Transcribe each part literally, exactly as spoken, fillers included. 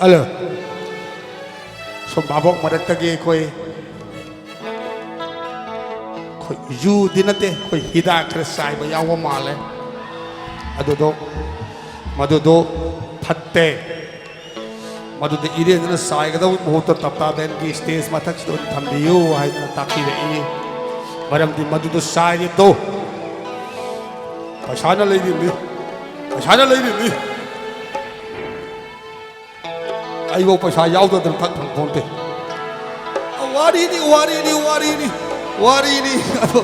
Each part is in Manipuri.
ꯍꯜꯂꯣ꯫ ꯁꯣꯝ ꯚꯥꯕꯣꯛ ꯃꯔꯛꯇꯒꯤ ꯑꯩꯈꯣꯏ, ꯑꯩꯈꯣꯏ ꯌꯨꯗꯤ ꯅꯠꯇꯦ, ꯑꯩꯈꯣꯏ ꯍꯤꯗꯥꯛ ꯈꯔ ꯆꯥꯏꯕ ꯌꯥꯎꯕ ꯃꯥꯜꯂꯦ꯫ ꯑꯗꯨꯗꯣ, ꯃꯗꯨꯗꯣ ꯐꯠꯇꯦ꯫ ꯃꯗꯨꯗ ꯏꯔꯦꯟꯖꯅ ꯆꯥꯏꯒꯗꯕ ꯃꯍꯨꯠꯇ ꯇꯞꯇꯥ ꯕꯦꯟꯒꯤ ꯁ꯭ꯇꯦꯖ ꯃꯊꯛꯁꯤꯗ ꯑꯣꯏꯅ ꯊꯝꯕꯤꯌꯨ ꯍꯥꯏꯗꯅ ꯇꯥꯛꯄꯤꯔꯛꯏ꯫ ꯃꯔꯝꯗꯤ ꯃꯗꯨꯗ ꯆꯥꯏꯔꯤꯕꯗꯣ ꯄꯩꯁꯥꯅ ꯂꯩꯔꯤꯕꯅꯤ, ꯄꯩꯁꯥꯅ ꯂꯩꯔꯤꯕꯅꯤ꯫ ꯑꯩꯕꯨ ꯄꯩꯁꯥ ꯌꯥꯎꯗꯗꯅ ꯊꯛ ꯐꯪ ꯄꯣꯟꯇꯦ꯫ ꯋꯥꯔꯤꯅꯤ, ꯋꯥꯔꯤꯅꯤ, ꯋꯥꯔꯤꯅꯤ, ꯋꯥꯔꯤꯅꯤ꯫ ꯑꯗꯣ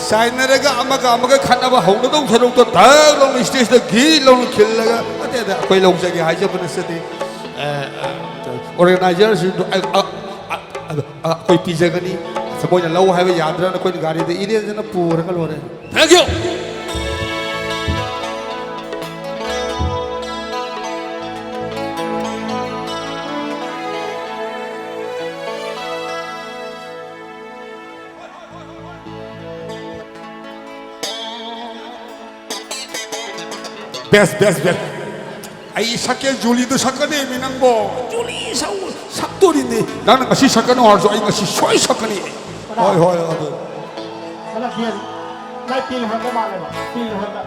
ꯆꯥꯏꯅꯔꯒ ꯑꯃꯒ ꯑꯃꯒ ꯈꯠꯅꯕ ꯍꯧꯅꯗꯧ ꯁꯔꯨꯛꯇ ꯊꯛ ꯂꯥꯎꯅ ꯁ꯭ꯇꯦꯖꯇ ꯘꯤ ꯂꯥꯎꯅ ꯈꯤꯜꯂꯒ, ꯑꯇꯩ ꯑꯇꯩ ꯑꯩꯈꯣꯏ ꯂꯧꯖꯒꯦ ꯍꯥꯏꯖꯕ ꯅꯠꯆꯗꯦ꯫ ꯑ, ꯑ, ꯑꯣꯔꯒꯅꯥꯏꯖꯔꯁꯤꯡꯗꯨ ꯑ, ꯑ, ꯑ, ꯑ, ꯑꯩꯈꯣꯏ ꯄꯤꯖꯒꯅꯤ꯫ ꯃꯣꯏꯅ ꯂꯧ ꯍꯥꯏꯕ ꯌꯥꯗ꯭ꯔꯒꯅ ꯑꯩꯈꯣꯏꯅ ꯒꯥꯔꯤꯗ ꯏꯔꯦꯟꯖꯅ ꯄꯨꯔꯒ ꯂꯣꯏꯔꯦ꯫ Thank you. Best, best, best. ꯑꯩ ꯁꯛꯀꯦ, ꯖꯨꯂꯤꯗꯨ ꯁꯛꯀꯅꯦꯃꯤ ꯅꯪꯕꯣ꯫ ꯖꯨꯂꯤ ꯁꯛꯎ, ꯁꯛꯇꯣꯔꯤꯅꯦ꯫ ꯅꯪꯅ ꯉꯁꯤ ꯁꯛꯀꯅꯨ ꯍꯥꯏꯔꯁꯨ ꯑꯩ ꯉꯁꯤ ꯁꯣꯏ ꯁꯛꯀꯅꯤ꯫ ꯍꯣꯏ, ꯍꯣꯏ, ꯑꯗꯨ꯫ ꯃꯥꯏ ꯄꯤꯜ ꯍꯣꯟꯕ ꯃꯥꯜꯂꯦꯕ꯫ ꯄꯤꯜ ꯍꯣꯟꯕ꯫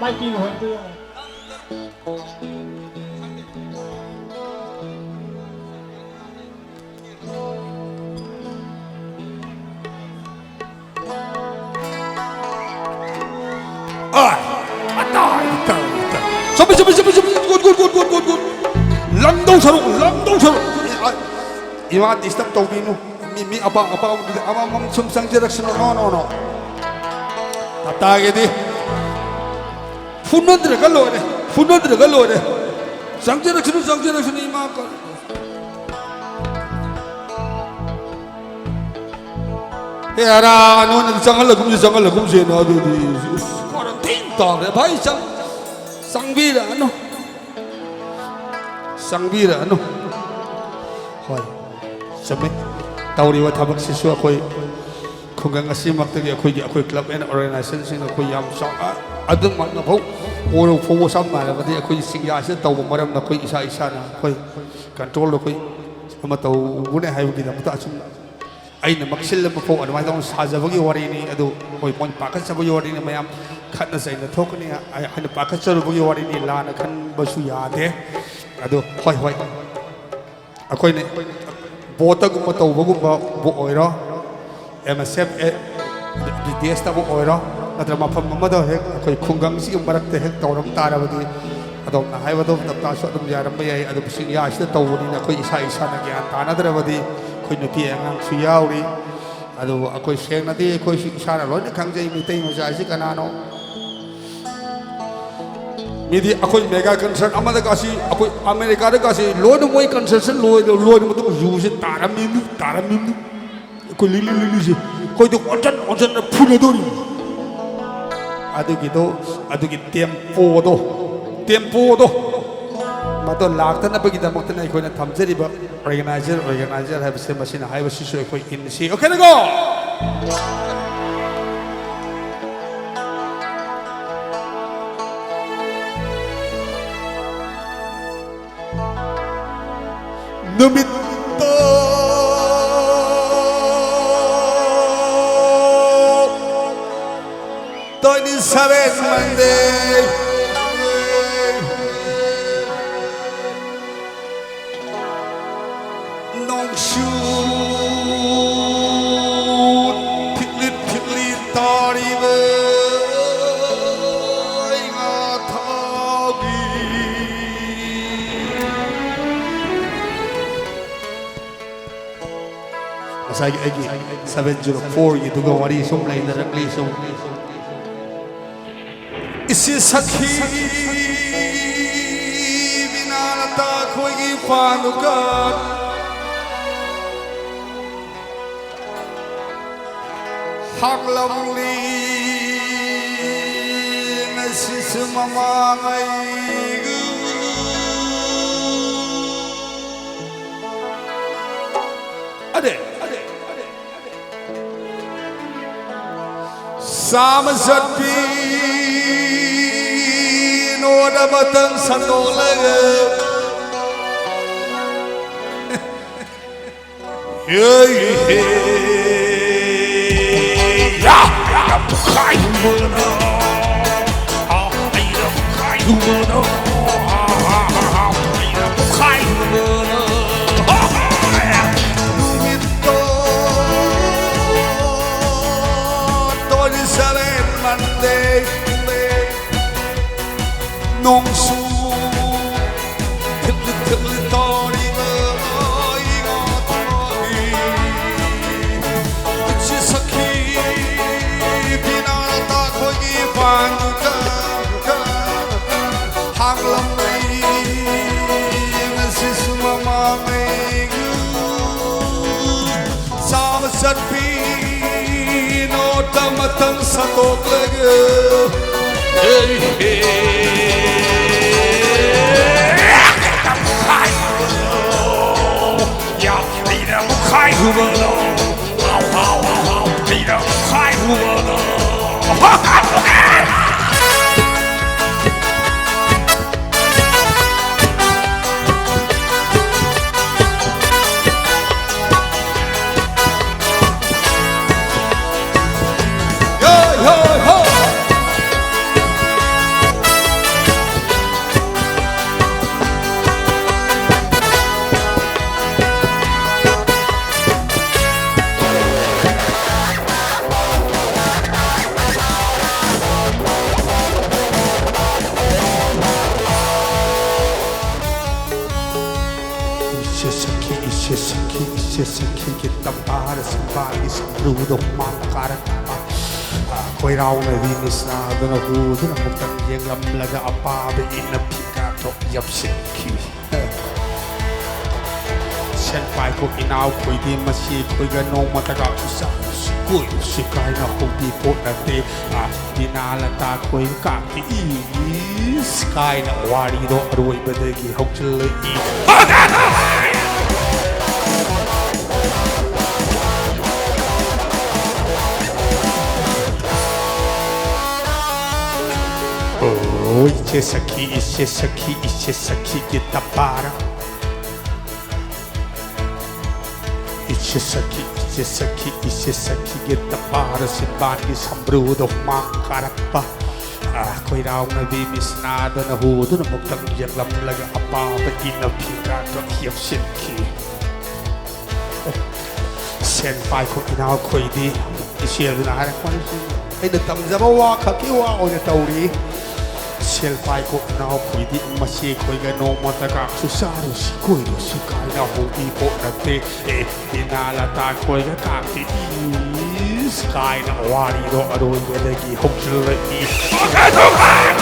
ꯃꯥꯏ ꯄꯤꯜ ꯍꯣꯟꯕ ꯌꯦꯡꯉꯣ꯫ ꯑꯥꯏ! ꯑꯇꯥꯏ! ꯇꯥꯏ! ꯇꯥꯏ! ꯆꯠꯄ, ꯆꯠꯄ, ꯆꯠꯄ, ꯆꯠꯄ! Good, good, good! ꯂꯪꯗꯧ ꯁꯔꯨꯛ, ꯂꯪꯗꯧ ꯁꯔꯨꯛ! ꯑꯥꯏ! ꯏꯃꯥ disturb ꯇꯧꯕꯤꯅꯨ꯫ ꯃꯤ, ꯃꯤ ꯑꯄꯥꯝ ꯑꯄꯥꯝꯕꯗꯨꯗꯤ ꯑꯃꯃꯝ ꯁꯨꯝ ꯆꯪꯖꯔꯛꯁꯅꯨ꯫ No, no, no. ꯇꯇꯥꯒꯤꯗꯤ ꯐꯨꯅꯗ꯭ꯔꯒ ꯂꯣꯏꯔꯦ, ꯐꯨꯅꯗ꯭ꯔꯒ ꯂꯣꯏꯔꯦ꯫ ꯆꯪꯖꯔꯛꯁꯅꯨ, ꯆꯪꯖꯔꯛꯁꯅꯨ, ꯏꯃꯥ ꯀ-, ꯑꯦ, ꯑꯔꯥ, ꯅꯉꯣꯟꯗꯗꯤ ꯆꯪꯍꯜꯂꯒꯨꯝꯁꯤ, ꯆꯪꯍꯜꯂꯒꯨꯝꯁꯦꯅ ꯑꯗꯨꯗꯤ꯫ Quarantine ꯇꯥꯔꯦ, ꯚꯥꯏ, ꯆꯪ-, ꯆꯪꯕꯤꯔꯛꯑꯅꯨ꯫ ꯆꯪꯕꯤꯔꯛꯑꯅꯨ꯫ ꯍꯣꯏ, ꯆꯨꯝꯃꯤ꯫ ꯇꯧꯔꯤꯕ ꯊꯕꯛꯁꯤꯁꯨ ꯑꯩꯈꯣꯏ ꯈꯨꯡꯒꯪ ꯑꯁꯤꯃꯛꯇꯒꯤ ꯑꯩꯈꯣꯏꯒꯤ, ꯑꯩꯈꯣꯏ club and organizationꯁꯤꯡꯅ ꯑꯩꯈꯣꯏ ꯌꯥꯝ ꯆꯥꯎ-, ꯑ-, ꯑꯗꯨꯃꯛꯅ ꯐꯥꯎ ꯑꯣꯏꯔ ꯐꯥꯎꯕ, ꯁꯝꯅ ꯍꯥꯏꯔꯕꯗꯤ ꯑꯩꯈꯣꯏ ꯆꯤꯡꯌꯥꯁꯤꯗ ꯇꯧꯕ ꯃꯔꯝꯅ ꯑꯩꯈꯣꯏ ꯏꯁꯥ ꯏꯁꯥꯅ ꯑꯩꯈꯣꯏ control ꯑꯩꯈꯣꯏ ꯑꯃ ꯇꯧꯕꯅꯦ ꯍꯥꯏꯕꯒꯤꯗꯃꯛꯇ ꯑꯁꯨꯝ ꯑꯩꯅ ꯃꯛꯁꯤꯜ ꯑꯃ ꯐꯥꯎ ꯑꯗꯨꯃꯥꯏꯅ ꯇꯧꯅ ꯁꯥꯖꯕꯒꯤ ꯋꯥꯔꯤꯅꯤ꯫ ꯑꯗꯨ ꯍꯣꯏ, ꯃꯣꯏ ꯄꯥꯈꯠꯆꯕꯒꯤ ꯋꯥꯔꯤꯅꯤ꯫ ꯃꯌꯥꯝ ꯈꯠꯅ ꯆꯩꯅ ꯊꯣꯛꯀꯅꯤ ꯍꯥꯏꯅ ꯄꯥꯈꯠꯆꯔꯨꯕꯒꯤ ꯋꯥꯔꯤꯅꯤ꯫ ꯂꯥꯟꯅ ꯈꯟꯕꯁꯨ ꯌꯥꯗꯦ꯫ ꯑꯗꯨ ꯍꯣꯏ, ꯍꯣꯏ, ꯑꯩꯈꯣꯏꯅ ꯕꯣꯠꯇꯒꯨꯝꯕ ꯇꯧꯕꯒꯨꯝꯕꯕꯨ ꯑꯣꯏꯔꯣ, ꯑꯦꯝ ꯑꯦꯁ ꯑꯦꯐ, ꯑꯦ, ꯕꯤ ꯗꯤ ꯑꯦꯁꯇꯕꯨ ꯑꯣꯏꯔꯣ, ꯅꯠꯇ꯭ꯔꯒ ꯃꯐꯝ ꯑꯃꯗ ꯍꯦꯛ ꯑꯩꯈꯣꯏ ꯈꯨꯡꯒꯪꯁꯤꯒꯤ ꯃꯔꯛꯇ ꯍꯦꯛ ꯇꯧꯔꯝ ꯇꯥꯔꯕꯗꯤ, ꯑꯗꯣꯝꯅ ꯍꯥꯏꯕꯗꯣ ꯇꯞ ꯇꯥꯁꯨ ꯑꯗꯨꯝ ꯌꯥꯔꯝꯕ ꯌꯥꯏ꯫ ꯑꯗꯨꯕꯨ ꯆꯤꯡꯌꯥꯁꯤꯗ ꯇꯧꯕꯅꯤꯅ ꯑꯩꯈꯣꯏ ꯏꯁꯥ ꯏꯁꯥꯅ ꯒ꯭ꯌꯥꯟ ꯇꯥꯅꯗ꯭ꯔꯕꯗꯤ ꯑꯩꯈꯣꯏ ꯅꯨꯄꯤ ꯑꯉꯥꯡꯁꯨ ꯌꯥꯎꯔꯤ꯫ ꯑꯗꯨꯕꯨ ꯑꯩꯈꯣꯏ ꯁꯦꯡꯅꯗꯤ ꯑꯩꯈꯣꯏꯁꯨ ꯏꯁꯥꯅ ꯂꯣꯏꯅ ꯈꯪꯖꯩ ꯃꯩꯇꯩ ꯃꯆꯥꯁꯤ ꯀꯅꯥꯅꯣ꯫ ꯃꯤꯗꯤ ꯑꯩꯈꯣꯏ mega concert ꯑꯃꯗꯒꯁꯤ, ꯑꯩꯈꯣꯏ ꯑꯃꯦꯔꯤꯀꯥꯗꯒꯁꯤ ꯂꯣꯏꯅ ꯃꯣꯏ concertꯁꯤ ꯂꯣꯏꯔ-, ꯂꯣꯏꯔ ꯃꯇꯨꯡ ꯌꯨꯁꯤ ꯇꯥꯔꯝꯃꯤꯕꯅꯤ, ꯇꯥꯔꯝꯃꯤꯕꯅꯤ꯫ ꯑꯩꯈꯣꯏ ꯂꯤꯂꯤ ꯂꯤꯂꯤꯁꯤ, ꯑꯩꯈꯣꯏꯗꯤ ꯑꯣꯟꯁꯟ ꯑꯣꯟꯁꯟꯅ ꯐꯨꯅꯗꯣꯔꯤ꯫ ꯑꯗꯨꯒꯤꯗꯣ, ꯑꯗꯨꯒꯤ tempoꯗꯣ, tempoꯗꯣ, ꯃꯗꯣ ꯂꯥꯛꯇꯅꯕꯒꯤꯗꯃꯛꯇꯅ ꯑꯩꯈꯣꯏꯅ ꯊꯝꯖꯔꯤꯕ organizer, organizer ꯍꯥꯏꯕꯁꯦ ꯃꯁꯤꯅ ꯍꯥꯏꯕꯁꯤꯁꯨ ꯑꯩꯈꯣꯏ ꯏꯟꯁꯤ꯫ Okay ꯅꯀꯣ? ꯅꯨꯃꯤꯠꯇꯣ twenty seven Monday꯫ ꯅꯣꯡꯁꯨ ꯊꯤꯠꯂꯤ ꯊꯤꯠꯂꯤ ꯇꯥꯔꯤꯕ ꯉꯥ ꯊꯥꯕꯤ꯫ ꯉꯁꯥꯏꯒꯤ ꯑꯩꯒꯤ seven zero fourꯒꯤꯗꯨꯒ ꯋꯥꯔꯤ ꯁꯨꯝ ꯂꯩꯅꯔꯛꯂꯤ ꯁꯨꯝ꯫ ꯏꯁꯤ ꯁꯈꯤ ꯕꯤꯅꯥꯅ ꯇꯥꯈꯣꯏꯒꯤ ꯄꯥꯟꯗꯨꯀꯥꯟ ꯍꯥꯛꯂꯝꯂꯤ ꯉꯁꯤꯁꯨ ꯃꯃꯥꯡꯉꯩꯒꯨ꯫ ꯑꯗꯦ, ꯑꯗꯦ, ꯑꯗꯦ꯫ ꯆꯥꯃ ꯆꯠꯄꯤ ꯅꯣꯠ ꯑꯃꯇꯪ ꯁꯟꯗꯣꯛꯂꯒ꯫ ꯍꯦ, ꯍꯦ꯫ ꯌꯥ! ꯑꯩꯅ ꯄꯨꯈꯥꯏꯔꯨꯕꯅ, ꯑꯩꯅ ꯄꯨꯈꯥꯏꯔꯨꯕꯅ, ꯑꯩꯅ ꯄꯨꯈꯥꯏꯔꯨꯕꯅ꯫ ꯅꯨꯃꯤꯠꯇꯣ twenty seven Monday, ꯅꯣꯡꯁꯨ ꯊꯤꯠꯂꯤ ꯊꯤꯠꯂꯤ ꯇꯥꯔꯤꯕ ꯑꯩꯒ ꯊꯣꯛꯏ꯫ ꯏꯆꯦ ꯁꯈꯤ ꯕꯤꯅꯥ ꯇꯥꯈꯣꯏꯒꯤ ꯄꯥꯟꯗꯨꯗ ꯍꯥꯡꯂꯝꯂꯤ ꯉꯁꯤꯁꯨ ꯃꯃꯥꯡꯉꯩꯒꯤ ꯆꯥꯃ ꯆꯠꯄꯤ ꯅꯣꯠ ꯑꯃꯇꯪ ꯁꯟꯗꯣꯛꯂꯒ꯫ ꯍꯦ, ꯍꯦ꯫ ꯌꯥ, ꯑꯩꯅ ꯃꯨꯛꯈꯥꯏꯔꯨꯕꯗꯣ꯫ ꯍꯥꯎ, ꯍꯥꯎ, ꯍꯥꯎ, ꯍꯥꯎ, ꯑꯩꯅ ꯃꯨꯛꯈꯥꯏꯔꯨꯕꯗꯣ꯫ ꯏꯆꯦ ꯁꯈꯤ, ꯏꯆꯦ ꯁꯈꯤ, ꯏꯆꯦ ꯁꯈꯤꯒꯤ ꯇꯝꯕꯥꯔ ꯁꯤꯝꯕꯥꯜꯒꯤ ꯁꯝꯕ꯭ꯔꯨꯗꯣ ꯍꯨꯃꯥꯡ ꯀꯥꯔꯛꯄ꯫ ꯈꯣꯏꯔꯥꯎꯅꯕꯤ ꯃꯤꯁꯅꯥꯗꯨꯅ ꯍꯨꯗꯨꯅ ꯑꯃꯨꯛꯇꯪ ꯌꯦꯡꯂꯝꯂꯒ ꯑꯄꯥꯕ ꯏꯟꯅ ꯐꯤꯀꯥꯗꯣ ꯌꯥꯞꯁꯤꯟꯈꯤ꯫ ꯁꯦꯟ ꯄꯥꯏꯈꯣ ꯏꯅꯥꯎ ꯈꯣꯏꯗꯤ ꯃꯁꯤ ꯑꯩꯈꯣꯏꯒ ꯅꯣꯡꯃꯇꯒ ꯎꯁꯥ ꯎꯁꯤ ꯀꯣꯏ ꯎꯁꯤ ꯀꯥꯏꯅ ꯍꯧꯗꯤ ꯄꯣꯠ ꯅꯠꯇꯦ꯫ ꯕꯤꯅꯥ ꯂꯇꯥ ꯈꯣꯏ ꯀꯥꯛꯇꯤ ꯏꯁ ꯀꯥꯏꯅ ꯋꯥꯔꯤꯗꯣ ꯑꯔꯣꯏꯕꯗꯒꯤ ꯍꯧꯖꯤꯜꯂꯛꯏ꯫ Iche sakhi, iche sakhi, iche sakhi, gita para. Iche sakhi, iche sakhi, iche sakhi, gita para. Sinbad ki samrudo mang karapa. Ah, koi raung na bi misna do na hu do na muktang yaklam laga apa ba ina phika do hiap sin ki. Senpai ko inao khoi di. Isiel na hara ko ni si. Ai da tamjaba wa kha ki wa o na tauri. Senpai ko inao khoi di masi khoi ga no mata ka su saru si khoi do si kai na ho di po na te. E ina la ta khoi ga ka ki is kai na wari do aro ga da ki hok ju la ki. Okay, okay.